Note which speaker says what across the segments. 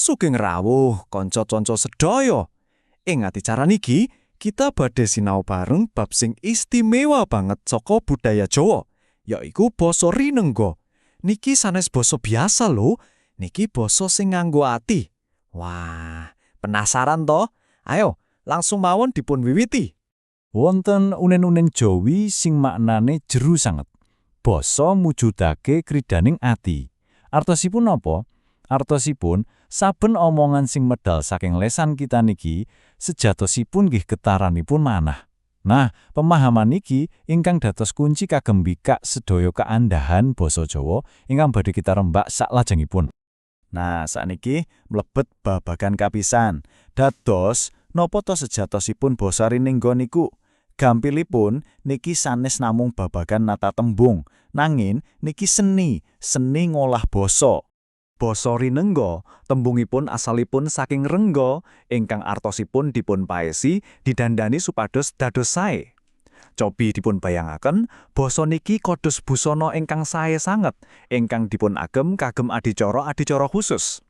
Speaker 1: Sugeng rawuh kanca-kanca sedaya. Ing adicara niki, kita badhe sinau bareng bab sing istimewa banget saka budaya Jawa, yaiku basa rinengga. Niki sanes basa biasa lho, niki basa sing nganggo ati. Wah, penasaran toh? Ayo, langsung mawon dipun wiwiti.
Speaker 2: Wonten unen-unen Jawi sing maknane jeru sanget. Basa mujudake kridaning ati. Artosipun napa? Artosipun saben omongan sing medal saking lesan kita niki sejatosipun nggih getaranipun manah. Nah, pemahaman niki ingkang dados kunci kagem mbikak sedaya kaandahan basa Jawa ingkang badhe kita rembak saklajengipun.
Speaker 1: Nah, sakniki mlebet babagan kapisan. Dados, napa to sejatosipun basa rinengga niku? Gampilipun niki sanes namung babagan nata tembung, nanging niki seni, seni ngolah basa. Basa rinengga, tembungipun asalipun saking rengga, ingkang artosipun dipun paesi, didandani supados dados sae. Cobi dipun bayangaken, basa niki kados busana ingkang sae sanget, ingkang dipun agem kagem adicara-adicara khusus.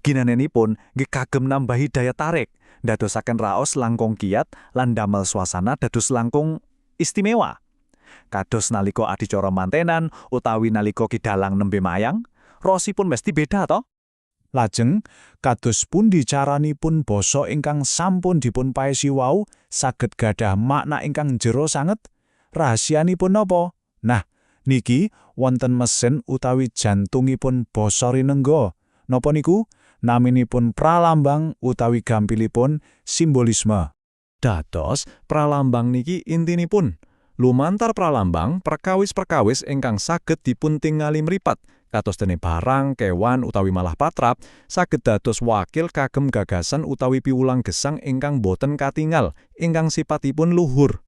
Speaker 1: Ginanenipun nggih kagem nambahi daya tarik, ndadosaken raos langkung kiat lan damel suasana dados langkung istimewa. Kados nalika adicara mantenan utawi nalika ki dalang nembe mayang, raosipun mesti beda toh?
Speaker 2: Lajeng, kados pundi caranipun basa ingkang sampun dipun paesi wau saged gadah makna ingkang jero sanget? Rahasianipun napa? Nah, niki wonten mesin utawi jantungipun basa rinengga. Napa niku? Naminipun pralambang utawi gampilipun simbolisme.
Speaker 1: Dados, pralambang niki intinipun lumantar pralambang perkawis-perkawis ingkang saged dipun tingali mripat, kados dene barang, kewan utawi malah patrap, saged dados wakil kagem gagasan utawi piwulang gesang ingkang boten katingal, ingkang sipatipun luhur.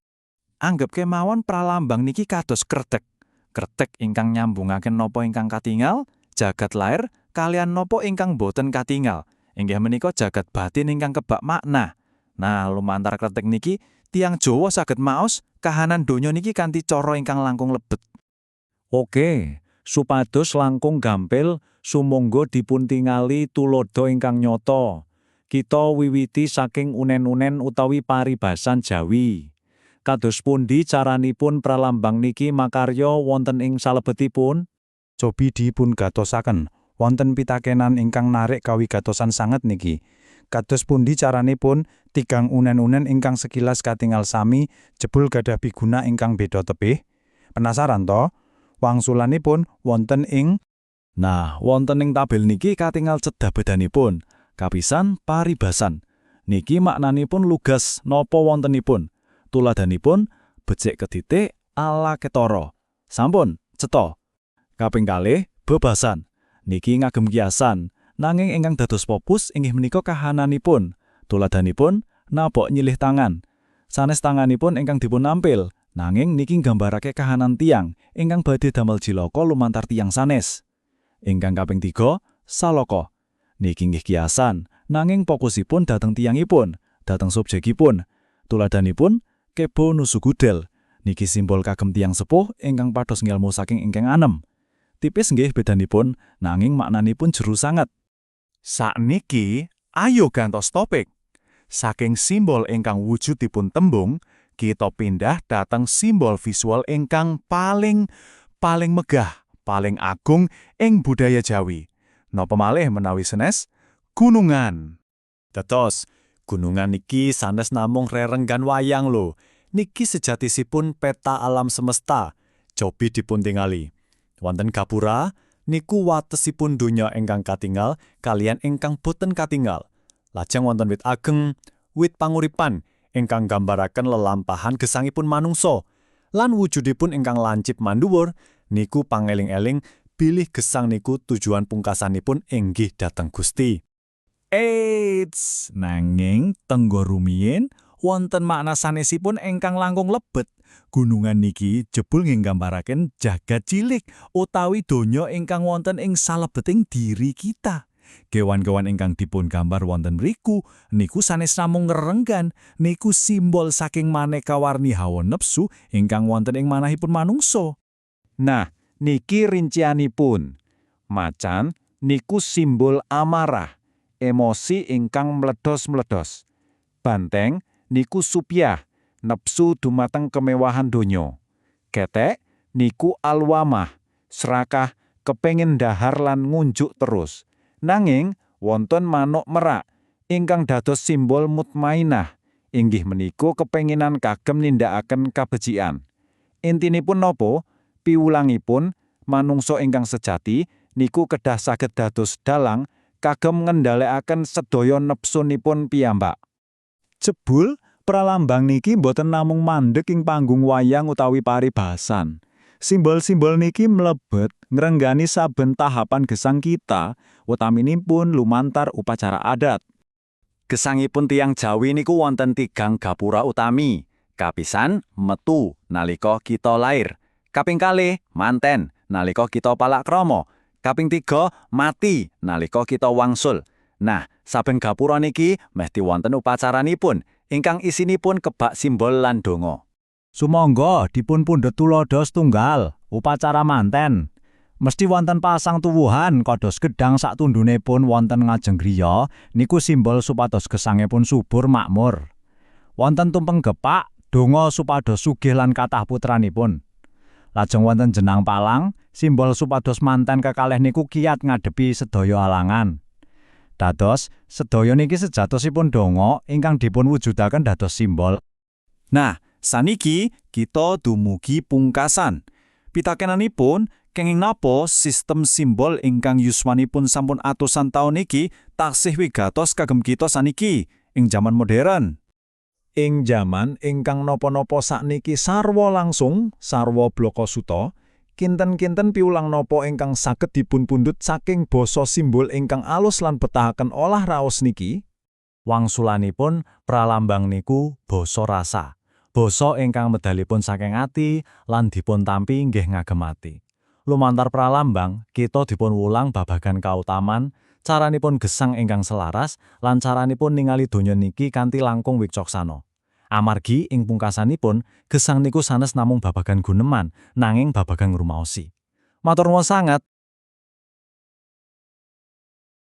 Speaker 1: Anggep kemawon pralambang niki kados kretek. Kretek ingkang nyambungaken napa ingkang katingal, jagat lair, kaliyan napa ingkang boten katingal. Inggih menika jagat batin ingkang kebak makna. Nah, lumantar kretek niki, tiyang Jawa saged maos kahanan donya niki kanthi cara ingkang langkung lebet.
Speaker 2: Oke, supados langkung gampil, sumangga dipuntingali tuladha ingkang nyata. Kita wiwiti saking unen-unen utawi paribasan Jawi. Kados pundi caranipun pralambang niki makarya wonten ing salebetipun?
Speaker 3: Cobi dipun gatosaken, wonten pitakenan ingkang narik kawigatosan sanget niki. Kados pundi caranipun tigang unen-unen ingkang sekilas katingal sami jebul gadah piguna ingkang beda tebih? Penasaran to? Wangsulanipun wonten ing
Speaker 1: Nah, wonten ing tabel niki katingal cedhah bedanipun. Kapisan, paribasan. Niki maknanipun lugas napa wontenipun. Tuladhanipun becik ketitik ala ketara. Sampun, cetha. Kaping kalih, bebasan. Niki ngagem kiasan, nanging ingkang dados fokus inggih menika kahananipun. Tuladhanipun nabok nyilih tangan. Sanes tanganipun ingkang dipun nampil, nanging niki nggambarake kahanan tiyang ingkang badhe damel cilaka lumantar tiyang sanes. Ingkang kaping 3, salaka. Niki nggih kiasan, nanging fokusipun dhateng tiyangipun, dhateng subjekipun. Tuladhanipun kebo nusu gudel. Niki simbol kagem tiyang sepuh ingkang pados ngelmu saking ingkang anem. Tipis nggih bedanipun, nanging maknanipun jeru sanget.
Speaker 4: Sakniki, ayo gantos topik. Saking simbol ingkang wujudipun tembung, kita pindah dhateng simbol visual ingkang paling paling megah, paling agung ing budaya Jawi. Napa malih menawi senes? Gunungan.
Speaker 1: Dados, gunungan niki sanes namung rerenggan wayang lho. Niki sejatisipun peta alam semesta. Cobi dipun tingali. Wonten gapura, niku watesipun donya ingkang katingal kaliyan ingkang boten katingal. Lajeng wonten wit ageng, wit panguripan ingkang gambaraken lelampahan gesangipun manungsa. Lan wujudipun ingkang lancip manduwur niku pangeling-eling bilih gesang niku tujuan pungkasanipun inggih dhateng Gusti.
Speaker 2: Eits, nanging tenggo rumiyin wonten makna sanesipun ingkang langkung lebet. Gunungan niki jebul nggambaraken jagat cilik utawi donya ingkang wonten ing salebeting diri kita. Kewan-kewan ingkang dipun gambar wonten mriku niku sanes namung ngrerenggan, niku simbol saking maneka warni hawa nepsu ingkang wonten ing manahipun manungsa.
Speaker 1: Nah, niki rincianipun. Macan niku simbol amarah.
Speaker 3: emosi ingkang meledos-meledos. Banteng niku supyah, nepsu dumateng kemewahan donya. Ketek niku alwamah, serakah, kepengin dahar lan ngunjuk terus. Nanging wonten manuk merak ingkang dados simbol mutmainah, inggih menika kepenginan kagem nindakaken kabecikan. Intinipun nopo? Piwulangipun, manungsa ingkang sejati niku kedah saged dados dalang kagem ngendhalekaken sedaya nepsunipun piyambak.
Speaker 2: Jebul pralambang niki mboten namung mandek ing panggung wayang utawi paribasan. Simbol-simbol niki mlebet ngrenggani saben tahapan gesang kita, utaminipun lumantar upacara adat. Gesangipun tiyang Jawi niku wonten tigang gapura utami. Kapisan, metu nalika kita lair. Kaping kalih, manten nalika kita palakrama. Kaping tiga, mati nalika kita wangsul. Nah, saben gapura niki mesti wonten upacaranipun ingkang isinipun kebak simbol lan donga.
Speaker 1: Sumangga dipun pundhut tuladha setunggal, upacara manten. Mesti wonten pasang tuwuhan kados gedang saktundhunipun wonten ngajeng griya niku simbol supados gesangipun subur makmur. Wonten tumpeng gepak, donga supados sugih lan kathah putranipun. Lajeng wonten jenang palang, simbol supados manten kekalih niku kiat ngadepi sedaya alangan. Dados, sedaya niki sejatosipun donga ingkang dipun wujudaken dados simbol.
Speaker 2: Nah, saniki kita dumugi pungkasan. Pitakenanipun, kenging napa sistem simbol ingkang yuswanipun sampun atusan taun iki taksih wigatos kagem kita saniki ing jaman modern?
Speaker 4: Ing jaman ingkang napa-napa sakniki sarwa langsung, sarwa blaka-suta, kinten-kinten piwulang napa ingkang saged dipun pundhut saking basa simbol ingkang alus lan betahaken olah raos niki?
Speaker 1: Wangsulanipun, pralambang niku basa rasa. Basa ingkang medalipun saking ati lan dipun tampi nggih ngagem ati. Lumantar pralambang, kita dipun wulang babagan kautaman, caranipun gesang ingkang selaras lan caranipun ningali donya niki kanthi langkung wicaksana. Amargi ing pungkasanipun, gesang niku sanes namung babagan guneman, nanging babagan ngrumaosi. Matur nuwun sanget.